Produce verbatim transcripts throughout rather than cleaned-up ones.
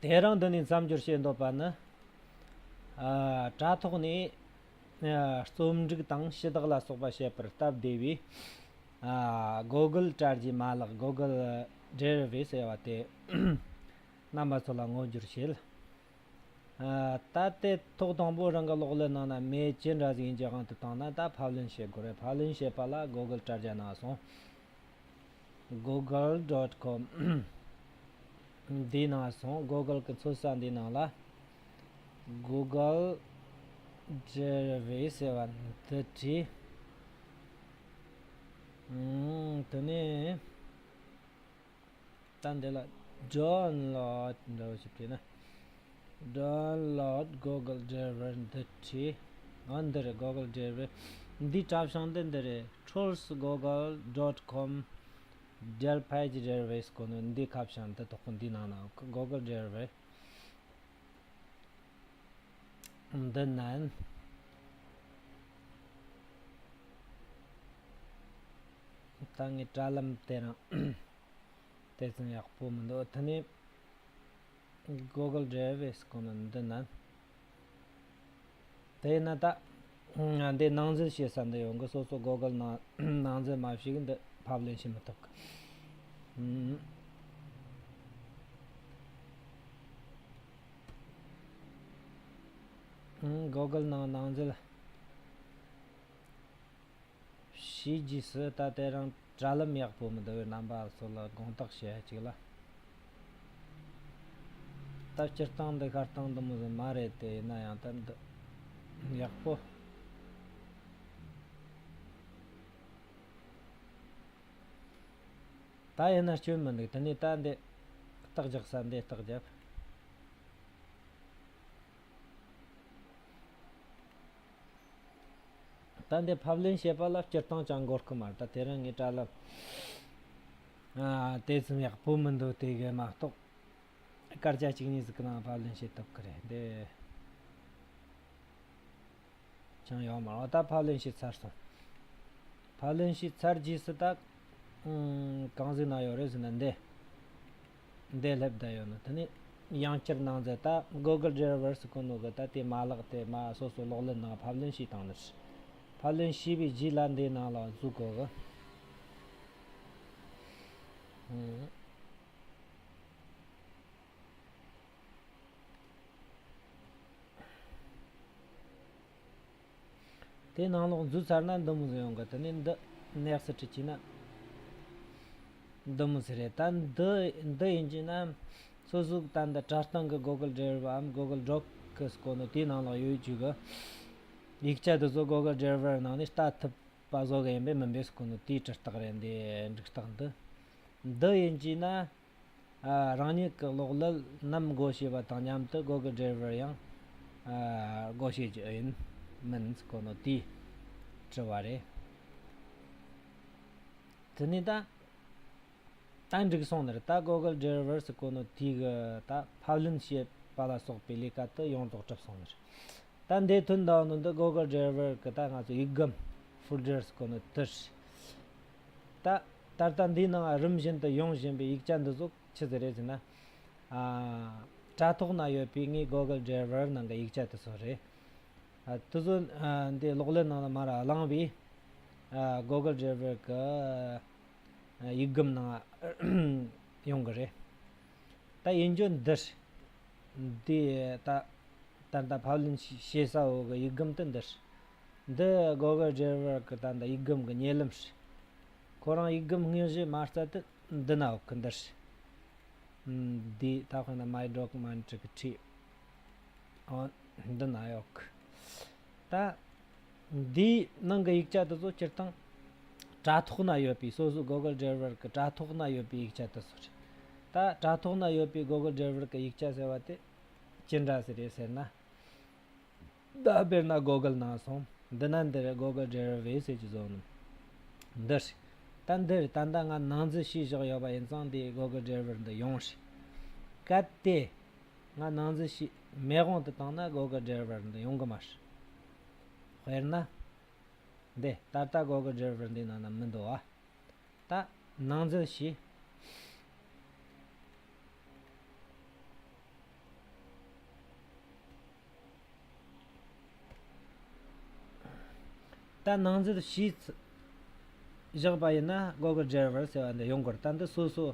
ཁྱེད་རང་འདི་ནས་མཚམས་སྦྱོར་བྱེད་འདོད་པ་ནི། ཨ། དྲ་ཐོག་ནས། ཨ། རྩོམ་སྒྲིག་དང་ཞུ་དག་ལ་སོགས་པ་བྱེད་པར་སྟབས་བདེ་བའི། ཨ། Google དྲ་རྒྱའི་མ་ལག Google Drive ཟེར་བ་དེ་རྣམ་པ་ཚོ་ལ་ངོ་སྦྱོར་བྱེད། ཨ། ད་ལྟའི་ཐོག་དང་པོ་རང་གི་གློག་ཀླད་ནང་ན་མེ་ཇི་འདྲ་ཟིག་ཡིན་གྱི་དབང་དུ་བཏང་ན། ད་ཕབ་ལེན་བྱེད་དགོས་རེད། ཕབ་ལེན་བྱེད་པ་ལ་Google དྲ་རྒྱ་ནང་སོང་། Google dot com འདི་ནང་སོང་། Google གི་འཚོལ་ས་འདི་ནང་ལ་Google Drive ཟེར་བ་འདི་བྲིས། ཨང་། དེ་ནས། ད་འདི་ལ་download འདྲ་བོ་ཞིག་བྲིས་ན། Download Google Drive འདི་བྲིས། ཨ། འདི་རེད། Google Drive འདི་གྲྭ་བྱང་འདི་འདི་རེད། tools google dot com Dell Page Drive ཟེར་གོ་ནོ་འདི་ཁ་བྱང་འདི་དོག་པོ་འདི་ནང་ན་Google Drive འདི་ནང་། ད་ངས་དྲ་ལམ་དེ་རང་དེ་ཙམ་ཡག་པོ་མི་འདུག་དེ་ནས་Google Drive ཟེར་གོ་ནོ་འདི་ན། དེ་ན་ད། འདི་ནང་འཛུལ་བྱེད་ས་འདི་ཡོང་གི། སོ་སོ་Google ནང་ནང་འཛུལ་མ་བྱས་གི་འདི་ཕབ་ལེན་བྱེད་མི་ཐུབ་གི། Google ནང་ནང་འཛུལ་བྱས་རྗེས་སུ་ད་དེ་རང་། དྲ་ལམ་ཡག་པོ་མི་འདུག་པས་རྣམ་པ་ཚོ་ལ་དགོངས་དག་བྱེད་ཡ་གཅིག་ལ། ད་སྤྱིར་བཏང་འདི་ཤར་སྟངས་འདི་མོ་ཟིག་མ་རེད་དེ། ཡིན་ན་ཡང་ད་འདི་ཡག་པོ། ད་ཡིན་ན་སྐྱོན་མི་འདུག་དེ་ནས་ད་འདི་རྟགས་རྒྱག་ས་འདི་རྟགས་རྒྱབ། ད་འདི་ཕབ་ལེན་བྱེད་པ་ལ་སྤྱིར་བཏང་ཅང་འགོར་གི་མ་རེད། ད་དེ་རིང་ངས་དྲ་ལམ། ཨ། དེ་ཙམ་ཡག་པོ་མི་འདུག་དེ་གི་མ་གཏོགས། སྐར་ཆ་གཅིག་གཉིས་ཟིག་གི་ནང་ཕབ་ལེན་བྱེད་ཐུབ་གི་རེད། འདི་ཅང་ཡོད་མ་རེད། ད་ཕབ་ལེན་བྱས་ཚར་སོང་། ཕབ་ལེན་བྱས་ཚར་རྗེས་སུ་ད། ཨང་། གང་ཟིག་ན་ཡོད་རེད་ཟེར་ན་འདི། འདི་སླེབས་བསྡད་ཡོད་ནི། དེ་ནས་ཡང་བསྐྱར་ནང་འཛུལ། ད་Google Drive ཟེར་གོ་ནོ་གི་ད་དེ་མ་ལག་དེ་མ་སོ་སོ་གློག་ཀླད་ནང་ཕབ་ལེན་བྱས་བཏང་ནི་རེད། ཕབ་ལེན་བྱས་པའི་རྗེས་ལ་འདི་ནང་ལ་འཛུལ་དགོས་གི། ཨང་། དེ་ནང་ལོགས་འཛུལ་ཚར་ན་འདི་མོ་ཟིག་ཡོང་གི། དེ་ནས་འདི་next བྲིས་བྱས་ན་འདི་མོ་ཟིག་རེད། ད་འདི་འདི་ཡིན་གྱི་ན། སོ་སོ་ད་འདི་དྲ་སྟེང་གི་Google Drive བམ་Google Doc ཟེར་གོ་ནོ་དེའི་ནང་ལོགས་ཡོད་རྒྱུ་གི། ཡིག་ཆ་དེ་ཚོ་Google Drive ནང་ནས་ལྟ་ཐུབ་པ་བཟོ་གི་ཡིན་པས་མིན་པས་ཟེར་གོ་ནོ་དེའི་འབྲི་རྟགས་རེད། འདི་འབྲི་རྟགས་འདི། འདི་ཡིན་གྱི་ན། ཨ། རང་ཉིད་ཀྱི་གློག་ཀླད་ནམ་སྒོ་ཕྱེ་བ་དང་མཉམ་དུ་Google Drive ཡང་། ཨ། སྒོ་ཕྱེ་རྒྱུ་ཡིན་མིན་ཟེར་གོ་ནོ་དེའི་དྲི་བ་རེད། དེ་ནས་ད་ད་འགྲིག་སོང་ནི་རེད། ད་Google Drive ཟེར་གོ་ནོ་དེའི་གི་ད་ཕབ་ལེན་བྱེད་པ་ལ་སོགས་པའི་ལས་ཀ་དེ་ཡོངས་རྫོགས་གྲུབ་སོང་ནི་རེད། ད་འདི་ཐོན་བསྡད་ནོ་འདི་Google Drive གི་ད་ང་ཚོ་ཡིག་སྒམ། Folder ཟེར་གོ་ནོ་དེ་རེད། ད་ད་ལྟ་འདིའི་ནང་རིམ་བཞིན་དུ་ཡོང་བཞིན་པའི་ཡིག་ཆ་འདི་ཚོ་ཆི་ཟིག་རེད་ཟེར་ན། ཨ། དྲ་ཐོག་ན་ཡོད་པའི་ངའི་Google Drive ནང་གི་ཡིག་ཆ་དེ་ཚོ་རེད། ཨ། དེ་ཚོ། ཨ། འདི་གློག་ཀླད་ནང་ལ་མར་བླངས་པའི། ཨ། Google Drive གི། ཨ། ཡིག་སྒམ་ནང་ཡོང་གི་རེད། ད་ཡིན་རྒྱུ་འདི་རེད། འདི་ད་ད་ལྟ་ཕབ་ལེན་བྱེད་ས་འོག་གི་ཡིག་སྒམ་དེ་འདི་རེད། འདི་Google Drive གི་ད་ལྟ་ཡིག་སྒམ་གི་མཉེན་ལམ་རེད། ཁོ་རང་ཡིག་སྒམ་སྙིང་རྗེ་མ་རྩ་དེ་འདི་ན་འོག་གི་འདི་རེད། འདི་ད་དཔེར་ན་My Document གི་བྲིས། ཨོ། འདི་ན་ཡོད་གི། ད་འདིའི་ནང་གི་ཡིག་ཆ་དེ་ཚོ་སྤྱིར་བཏང་དྲ་ཐོག་ན་ཡོད་པའི། སོ་སོ་Google Drive གི་དྲ་ཐོག་ན་ཡོད་པའི་ཡིག་ཆ་དེ་ཚོ་རེད། ད་དྲ་ཐོག་ན་ཡོད་པའི་Google Drive གི་ཡིག་ཆ་ཟེར་བ་དེ་ཅི་འདྲ་ཟིག་རེད་ཟེར་ན། ད་དཔེར་ན་Google ནང་སོང་། འདི་ན་འདིར་Google Drive ཟེར་གྱི་བཟོ་ནི། འདིར། ད་འདིར་ད་ལྟ་ང་ནང་འཛུལ་བྱས་བཞག་ཡོད་པ་ཡིན་ཙང་དེ་Google Drive འདི་ཡོང་རེད། གལ་ཏེ་ང་ནང་འཛུལ་བྱས་མེད་དབང་དུ་བཏང་ན་Google Drive འདི་ཡོང་གི་མ་རེད། དཔེར་ན། འདི་ད་ལྟ་Google Drive འདི་ནང་ན་མི་འདུག་བ། ད་ནང་འཛུལ་བྱས། ད་ནང་འཛུལ་བྱས་བཞག་པ་ཡིན་ན་Google Driver ཟེར་བ་འདི་ཡོང་དགོས་རེད། ད་འདི་སོ་སོ་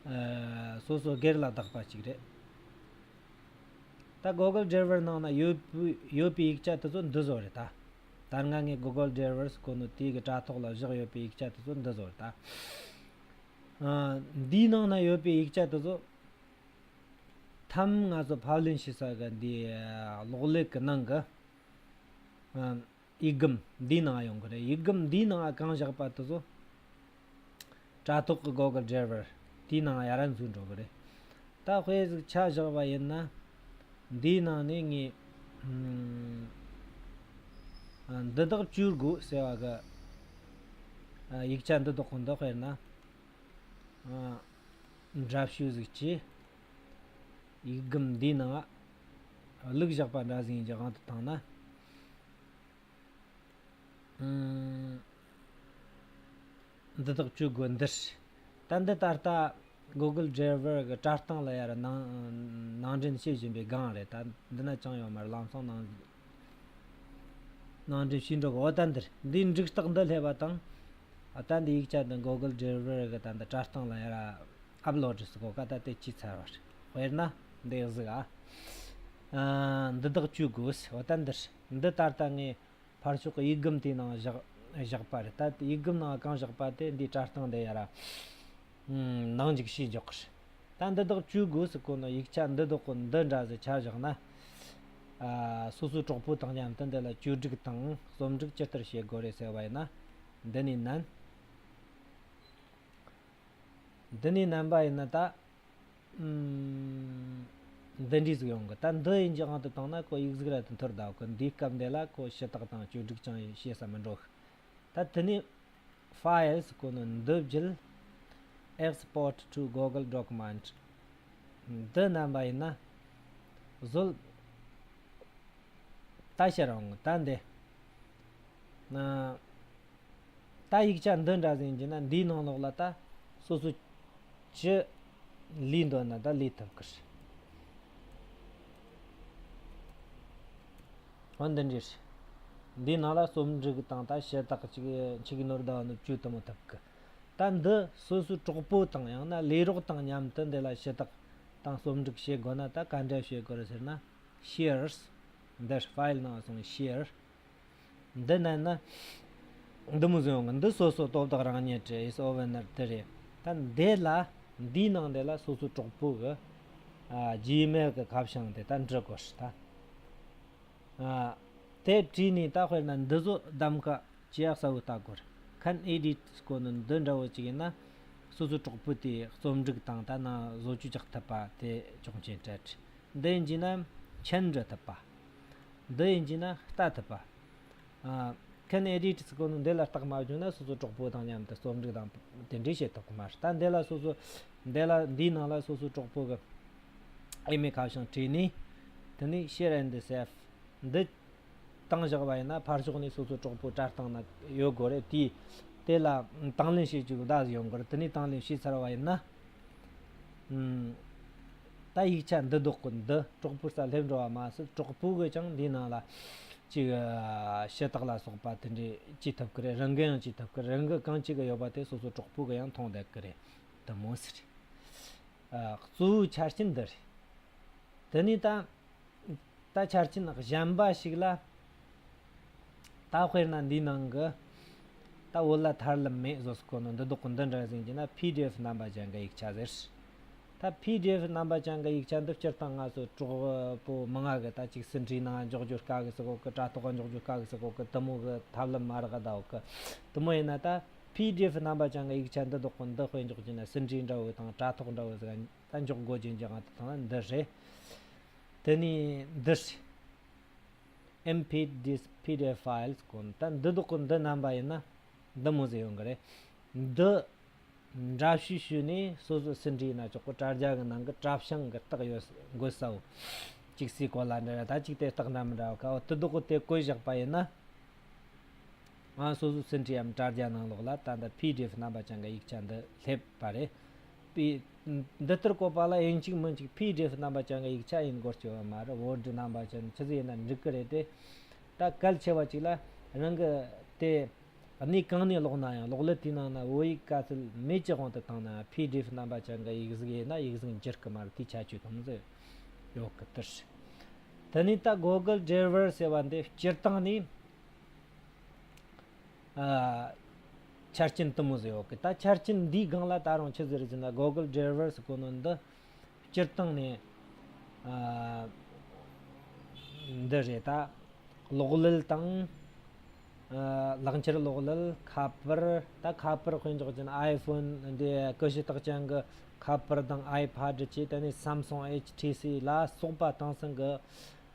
ཨ་སོ་སོ་སྒེར་ལ་བདག་པ་ཅིག་རེད། ད་Google Driver ནང་ན་ཡོད་པའི་ཡོད་པའི་ཡིག་ཆ་དེ་ཚོ་འདི་བཟོ་རེད་ད། ད་སྔ་ངས་Google Driver ཟེར་གོ་ནོ་དེའི་གི་དྲ་ཐོག་ལ་བཞག་ཡོད་པའི་ཡིག་ཆ་དེ་ཚོ་འདི་བཟོ་རེད་ད། ཨ་འདིའི་ནང་ན་ཡོད་པའི་ཡིག་ཆ་དེ་ཚོ་ཐམ་ང་ཚོ་ཕབ་ལེན་བྱེད་ས་གི་འདི་གློག་ཀླད་གི་ནང་གི་ཨ་ཡིག་སྒམ་འདིའི་ནང་ཡོང་གི་རེད། ཡིག་སྒམ་འདིའི་ནང་གང་བཞག་པ་དེ་ཚོ་དྲ་ཐོག་གི་Google Driver དེའི་ནང་ཡར་འཛུལ་འགྲོ་གི་རེད། ད་དཔེ་ཟིག་ཆ་བཞག་པ་ཡིན་ན། འདིའི་ནང་ནས་ངས་ཨ་འདི་དག་བཅོས་དགོས་ཟེར་བ་གི་ཨ་ཡིག་ཆ་འདི་དག་གི་འདི་དཔེར་ན་ཨ་འདྲ་བཤུས་ཟིག་གྱིས་ཡིག་སྒམ་འདིའི་ནང་བླུགས་བཞག་པ་འདྲ་ཟིག་ཡིན་གྱི་དབང་དུ་བཏང་ན། ཨང་། འདི་དག་བཅོས་དགོས་འདིར། ད་འདི་ད་ལྟ་Google Driver གི་དྲ་སྟེང་ལ་ཡར་ནང་ནང་འདྲེན་བྱེད་བཞིན་པའི་སྒང་རེད། ད་འདི་ན་ཅང་ཡོད་མ་རེད། ལམ་སང་ནང་ནང་འདྲེན་བྱས་འགྲོ་གི། འོ་ད་འདིར་འདིའི་འགྲིག་རྟགས་འདི་སླེབས་པ་དང་། ཨ་ད་འདི་ཡིག་ཆ་འདི་Google Driver གི་ད་འདི་དྲ་སྟེང་ལ་ཡར་ཨབ་ལོ་ཌི་ཟེར་གོ་ག་ད་དེ་བྱས་ཚར་བ་རེད། དཔེར་ན་འདི་གཟིགས་ཨ། ཨ་འདི་དག་བཅོས་དགོས། འོ་ད་འདིར་འདི་ད་ལྟ་ངས་ཕར་ཕྱོགས་ཀྱི་ཡིག་སྒམ་དེའི་ནང་བཞག་བཞག་པ་རེད། ད་ཡིག་སྒམ་ནང་གང་བཞག་པ་དེ་འདིའི་དྲ་སྟེང་དེ་ཡར་ནང་འཇུག་བྱས་འཇོག་གི་རེད། ད་འདི་དག་བཅོས་དགོས་ཟེར་གོ་ནོ་ཡིག་ཆ་འདི་དག་གི་འདི་འདྲ་ཟིག་ཆ་བཞག་ན། ཨ་སོ་སོའི་གྲོགས་པོ་དང་མཉམ་དུ་འདི་ལ་བཅོས་སྒྲིག་དང་རྩོམ་སྒྲིག་ཇི་ལྟར་བྱེད་དགོས་རེད་ཟེར་བ་ཡིན་ན། འདི་ནས་མནན། འདི་ནས་མནན་པ་ཡིན་ན་ད། ཨམ། འདི་འདྲའི་ཟིག་ཡོང་གི། ད་འདི་ཡིན་གྱི་དབང་དུ་བཏང་ན་ཁོ་ཡིག་གཟུགས་ར་དེ་འཐོར་བསྡད་གི། འདིའི་སྐབས་འདི་ལ་ཁོ་ཞུ་དག་དང་བཅོས་སྒྲིག་ཅང་བྱེད་ས་མི་འགྲོ་གི། ད་དེ་ནས་Files གོ་ནོ་འདི་བརྒྱུད། Export to Google Document འདི་མནན་པ་ཡིན་ན་བཟོ་ལྟ་ཕྱིར་འོང་གི། ད་འདི་ན། ད་ཡིག་ཆ་འདི་འདྲ་ཟིག་ཡིན་གྱི་ན་འདིའི་ནང་ལོགས་ལ་ད་སོ་སོ་ཅི་ལས་འདོད་ན་ད་ལས་ཐུབ་ཀི་རེད། འོ་འདི་འདྲ་རེད། འདིའི་ནང་ལ་རྩོམ་སྒྲིག་དང་ད་ཞུ་དག་ཅིག་ཆིག་ནོར་ཟླ་བ་ནོར་བཅུ་དུ་མོ་ཐུབ་ཀི། ད་འདི་སོ་སོའི་གྲོགས་པོ་དང་ཡང་ན་ལས་རོགས་དང་མཉམ་དུ་འདི་ལ་ཞུ་དག་དང་རྩོམ་སྒྲིག་བྱེད་དགོས་ན་ད་ག་འདྲ་བྱེད་དགོས་རེད་ཟེར་ན། Shares འདིར་File ནང་སོང་Share འདི་མནན་ན། འདི་མོ་ཟིག་ཡོང་གི། འདི་སོ་སོ་དོ་བདག་རང་ཉིད་རེད། Is owner དེ་རེད། ད་འདི་ལ་འདིའི་ནང་འདི་ལ་སོ་སོའི་གྲོགས་པོ་གི་ཨ་Gmail གི་ཁ་བྱང་དེ་ད་འབྲི་དགོས་རེད་ད། ཨ་དེ་བྲིས་ནས་ད་དཔེར་ན་འདི་ཚོ་གདམ་ག་ཅི་ཡག་གསལ་བོ་ལྟ་དགོས་རེད། Can edit གོ་ནི་འདི་འདྲ་བོ་ཅིག་ཡིན་ན་སོ་སོའི་གྲོགས་པོ་དེ་རྩོམ་སྒྲིག་དང་ད་ནང་བཟོ་བཅོས་རྒྱག་ཐུབ་པ་དེ་ཆོག་མཆན་སྤྲད། འདི་ཡིན་གྱི་ན་མཆན་འབྲི་ཐུབ་པ། འདི་ཡིན་གྱི་ན་ལྟ་ཐུབ་པ། ཨ། Can edit ཟེར་གོ་ནོ་འདི་ལ་རྟགས་མ་བྱུང་ན་སོ་སོ་གྲོགས་པོ་དང་མཉམ་དུ་རྩོམ་སྒྲིག་དང་དེ་འདྲའི་བྱེད་ཐུབ་ཀྱི་མ་རེད། ད་འདི་ལ་སོ་སོ་འདི་ལ་འདིའི་ནང་ལ་སོ་སོ་གྲོགས་པོ་གི་ཨི་མེལ་ཁ་བྱང་བྲིས་ནས། དེ་ནས་Share and Save འདི་བཏང་བཞག་པ་ཡིན་ན་ཕར་ཕྱོགས་ནས་སོ་སོ་གྲོགས་པོ་དྲ་སྟེང་ན་ཡོད་དགོས་རེད། དེས་དེ་ལ་དང་ལེན་བྱེད་རྒྱུ་བརྡ་ཡོང་དགོས་རེད། དེ་ནས་དང་ལེན་བྱས་ཚར་བ་ཡིན་ན། ཨུམ། ད་ཡིག་ཆ་འདི་འདོགས་གི། འདི་གྲོགས་པོའི་རྩར་སླེབས་འགྲོ་བ་མ་ཟད་གྲོགས་པོ་གིས་ཀྱང་འདིའི་ནང་ལ་ཅིག་ཞུ་དག་ལ་སོགས་པ་དེ་འདྲའི་བྱེད་ཐུབ་ཀི་རེད། རང་གིས་ཡང་བྱེད་ཐུབ་ཀི་རེད། རང་གི་གང་ཅིག་གི་ཡོད་པ་དེ་སོ་སོ་གྲོགས་པོ་གིས་ཡང་མཐོང་བསྡད་ཀི་རེད། དེ་མོ་ཟིག་རེད། ཨ། གཙོ་བོའི་ཆ་རྐྱེན་འདི་རེད། དེ་ནས་ད། ད་ཆ་རྐྱེན་གཞན་པ་ཞིག་ལ། ད་དཔེར་ན་འདིའི་ནང་གི་ད་བོད་ལ་ཐར་ལམ་མེད་བཟོ་ཟེར་གོ་ནོ་འདི་འདོགས་གི། འདི་འདྲ་ཟིག་ཡིན་གྱི་ན་P D F རྣམ་པ་ཅན་གྱི་ཡིག་ཆ་ཟེར། ད་P D F རྣམ་པ་ཅན་གྱི་ཡིག་ཆ་འདི་སྤྱིར་བཏང་ང་ཚོ་གྲོགས་པོ་མང་ང་གིས་ད་ཅིག་ཟིན་བྲིས་ནང་འཇོག་རྒྱུ་དཀའ་གི་ཟེར་གོ་གི། དྲ་ཐོག་ག་འཇོག་རྒྱུ་དཀའ་གི་ཟེར་གོ་གི། དེ་མོ་གི་ཐབས་ལམ་མ་རག་ག་ད་འོ་གི། དེ་མོ་ཡིན་ན་ད་P D F རྣམ་པ་ཅན་གྱི་ཡིག་ཆ་འདི་འདོགས་གི། འདི་དཔེ་འཇོག་རྒྱུ་ན་ཟིན་བྲིས་འདྲ་བོ་དང་དྲ་ཐོག་འདྲ་བོ་ཟིག་ད་འཇོག་དགོས་རྒྱུ་འཇོག་ང་དེ་དང་འདི་རེད། དེ་ནས་འདི་རེད། M P D F P D F files གོ་ནོ། ད་འདི་འདོགས་གི། འདི་མནན་པ་ཡིན་ན་འདི་མོ་ཟིག་ཡོང་གི་རེད། འདི་འདྲ་བཤུས་བྱས་ནས་སོ་སོ་ཟིན་བྲིས་ན་ཆོག་གི། དྲ་རྒྱ་གི་ནང་གི་དྲ་བྱང་གི་རྟགས་ཡོད་འགོད་ས་བོ་ཅིག་སའི་གོ་ལ་འདྲ་ར། ད་ཅིག་དེ་རྟགས་འདྲ་མི་འདྲ་བ་ག་བ་དེ་འདོགས་གི་དེ་བཀོད་བཞག་པ་ཡིན་ན། ང་སོ་སོ་ཟིན་བྲིས་འམ་དྲ་རྒྱ་ནང་ལོགས་ལ་ད་ལྟ་P D F རྣམ་པ་ཅན་གྱི་ཡིག་ཆ་འདི་སླེབས་པ་རེད། པའི་འདི་ལྟར་བཀོད་པ་ལ་ཡིན་གཅིག་མིན་གཅིག་P D F རྣམ་པ་ཅན་གྱི་ཡིག་ཆ་ཡིན་དགོས་ཀྱི་ཡོད་མ་རེད། Word རྣམ་པ་ཅན་ཆི་ཟིག་ཡིན་ན་འགྲིག་གི་རེད་དེ། ད་གལ་ཆེ་བ་ཅིག་ལ་རང་གི་ དེ་གནས་གང་ནས་ཀློག་ན་ཡང་གློག་ཀླད་དེའི་ནང་ན་བོད་ཡིག་ག་ཚོད་མེད་ཀྱི་དབང་དུ་བཏང་ན་PDF རྣམ་པ་ཅན་གྱི་ཡིག་གཟུགས་ཡིན་ན་ཡིག་གཟུགས་འགྱུར་གི་མ་རེད། དེའི་ཁྱད་ཆོས་དང་ཟེར་ཡོད་གི་དེར། དེ་ནས་ད་Google Driver ཟེར་བ་འདི་སྤྱིར་བཏང་ནས་ཨ་ཆ་རྐྱེན་དུ་མོ་ཟེར་ཡོད་གི། ད་ཆ་རྐྱེན་འདིའི་སྒང་ལ་ད་རུང་ཆི་ཟེར་ཟེར་ན་Google Driver ཟེར་གོ་ནོ་འདི་སྤྱིར་བཏང་ནས་ཨ་འདི་རེད། ད་གློག་ཀླད་དང་ཨ་ལག་འཁྱེར་གློག་ཀླད། ཁ་པར། ད་ཁ་པར་དཔེ་འཇོག་ཅན་iPhone འདི་ཀུ་ཤུ་རྟགས་ཅན་གྱི་ཁ་པར་དང་iPad བཅས། དེ་ནས་Samsung HTC ལ་སོགས་པ་དེང་སང་གི་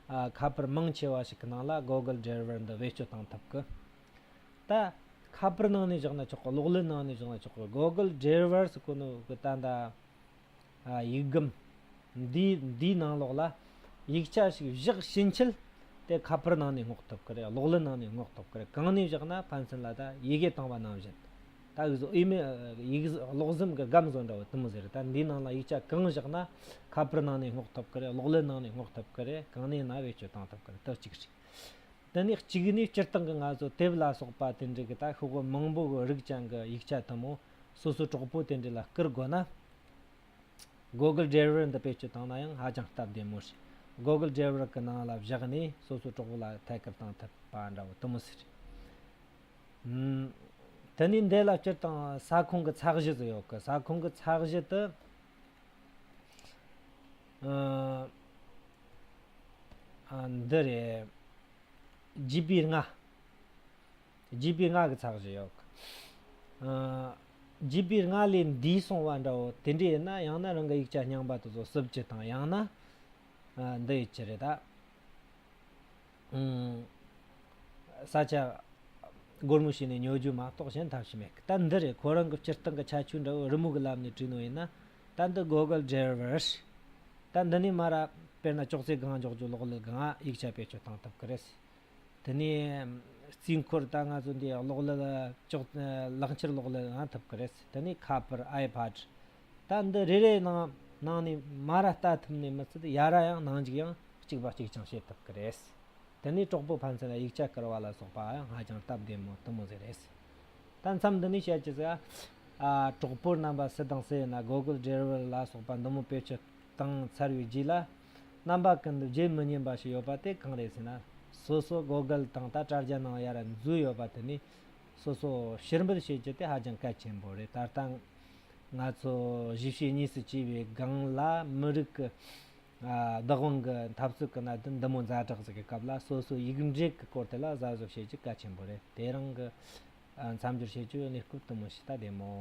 ཨ་ཁ་པར་མང་ཆེ་བ་ཞིག་གི་ནང་ལ་Google Driver འདི་བེད་སྤྱོད་བཏང་ཐུབ་གི། ད་ཁ་པར་ནང་ནས་བཞག་ན་ཆོག་གི། གློག་ཀླད་ནང་ནས་བཞག་ན་ཆོག་གི། Google Driver ཟེར་གོ་ནོ་གི་ད་ད་ཨ་ཡིག་སྒམ་འདིའི་འདིའི་ནང་ལོགས་ལ་ཡིག་ཆ་ཞིག་བཞག་ཕྱིན་ཆད་དེ་ཁ་པར་ནང་ནས་སྔོག་ཐུབ་ཀི་རེད། གློག་ཀླད་ནང་ནས་སྔོག་ཐུབ་ཀི་རེད། གང་ནས་བཞག་ན་ཕན་ཚུན་ལ་ད་ཡི་གེ་བཏང་བ་ནང་བཞིན། ད་ཡིག་ཟོ་ཨི་མེ་ཡིག་ཟོ་གློག་ཟམ་གི་སྒམ་བཟོ་འདྲ་བོ་དུ་མོ་ཟེར། ད་འདིའི་ནང་ལ་ཡིག་ཆ་གང་བཞག་ན་ཁ་པར་ནང་ནས་སྔོག་ཐུབ་ཀི་རེད། གློག་ཀླད་ནང་ནས་སྔོག་ཐུབ་ཀི་རེད། གང་ནས་ན་བེད་སྤྱོད་བཏང་ཐུབ་ཀི་རེད། དེ་གཅིག་རེད། དེ་ནས་གཅིག་ནས་སྤྱིར་བཏང་གི་ང་ཚོ་དེབ་ལ་སོགས་པ་དེ་འདྲ་གི་ད་ཤོག་བུ་མང་པོ་གི་རིགས་ཅན་གི་ཡིག་ཆ་དུ་མོ་སོ་སོའི་གྲོགས་པོ་དེ་འདྲ་ལ་བསྐུར་དགོས་ན། Google Driver འདི་བེད་སྤྱོད་བཏང་ན་ཡང་ཧ་ཅང་སྟབས་བདེ་མོ་རེད། Google Driver གི་ནང་ལ་བཞག་ནས་སོ་སོའི་གྲོགས་པོ་ལ་ཐད་ཀར་བཏང་ཐུབ་པ་འདྲ་བོ་དུ་མོ་ཟེར། ཨུམ། དེ་ནས་འདི་ལ་སྤྱིར་བཏང་ས་ཁོངས་ཀྱི་ཚད་གཞི་ཟིག་ཡོད་གི། ས་ཁོངས་ཀྱི་ཚད་གཞི་དེ་ཨ་ཨ་འདི་རེད། ཇི་པི་ལྔ། ཇི་པི་ལྔ་གི་ཚད་གཞི་ཡོད་གི། ཨ་ཇི་པི་ལྔ་ལས་འདས་སོང་བ་འདྲ་བོ་དེ་འདྲ་ཡིན་ན། ཡང་ན་རང་གི་ཡིག་ཆ་རྙིང་པ་དེ་ཚོ་བསུབ་རྒྱུ་དང་། ཡང་ན་ཨ་འདི་ཡི་ཆི་རེད་ད། ཨུམ། ས་ཆ་སྒོར་མོ་བྱས་ནས་ཉོ་རྒྱུ་མ་གཏོགས་གཞན་ཐབས་ཤེས་མེད་གི། ད་འདི་རེད། ཁོ་རང་གི་སྤྱིར་བཏང་གི་ཁྱད་ཆོས་འདྲ་བོ་རི་མོ་གི་ལམ་ནས་བྲིས་ནོ་ཡིན་ན། ད་འདི་Google Driver། ད་འདི་ནས་མར་དཔེར་ན་ཅོག་ཙེ་སྒང་འཇོག་རྒྱུ་གློག་ཀླད་སྒང་ཡིག་ཆ་བེད་སྤྱོད་བཏང་ཐུབ་གི་རེད། དེ་ནས་རྩིས་འཁོར། ད་ང་ཚོ་འདི་གློག་ཀླད་ཅོག་ལག་འཁྱེར་གློག་ཀླད་སྒང་ཐུབ་གི་རེད། དེ་ནས་ཁ་པར། iPad། ད་འདི་རེ་རེ་ནང་ནང་ནས་མར་ལྟ་ཐུབ་ནས་མི་ཚད་ཡར་ཡང་ནང་འཇུག་ཡང་གཅིག་པ་གཅིག་རྐྱང་བྱེད་ཐུབ་ཀྱི་རེད། དེ་ནས་གྲོགས་པོ་ཕན་ཚུན་ལ་ཡིག་ཆ་བསྐུར་བ་ལ་སོགས་པ་ཡང་ཧ་ཅང་སྟབས་བདེ་མོ་དུ་མོ་ཟིག་རེད། ད་མཚམས་འདི་ནས་བཤད་རྒྱུ་ཟིག་ཨ་གྲོགས་པོ་རྣམ་པ་སུ་དང་སུ་ཡིན་ན་Google Driver ལ་སོགས་པ་འདི་མོ་བེད་སྤྱོད་བཏང་ཚར་བའི་རྗེས་ལ། རྣམ་པ་ཀུན་ཏུ་བརྗེད་མི་ཉན་པ་ཞིག་ཡོད་པ་དེ་གང་རེད་ཟེར་ན། སོ་སོ་Google དང་ད་དྲ་རྒྱ་ནང་ཡར་འཛུལ་ཡོད་པ་དེ་ནས་སོ་སོ་ཕྱིར་འབུད་བྱེད་རྒྱུ་དེ་ཧ་ཅང་གལ་ཆེན་པོ་རེད། ད་ལྟ་ང་ཚོ་གཞིས་བྱེས་གཉིས་སུ་གྱེས་པའི་སྒང་ལ་མི་རིགས་ཀྱི་ཨ་བདག་དབང་གི་འཐབ་རྩོད་ཀྱི་གནད་དོན་འདི་མོ་ཛ་དྲག་ཟིག་གི་སྐབས་ལ། སོ་སོའི་ཡིག་འབྲེལ་གྱི་སྐོར་དེ་ལ་གཟབ་གཟབ་བྱེད་རྒྱུ་གལ་ཆེན་པོ་རེད། དེ་རིང་གི་ཨ་མཚམས་སྦྱོར་བྱེད་རྒྱུའི་གནས་སྐབས་དུ་མོ་ཞིག་ད་བདེ་མོ།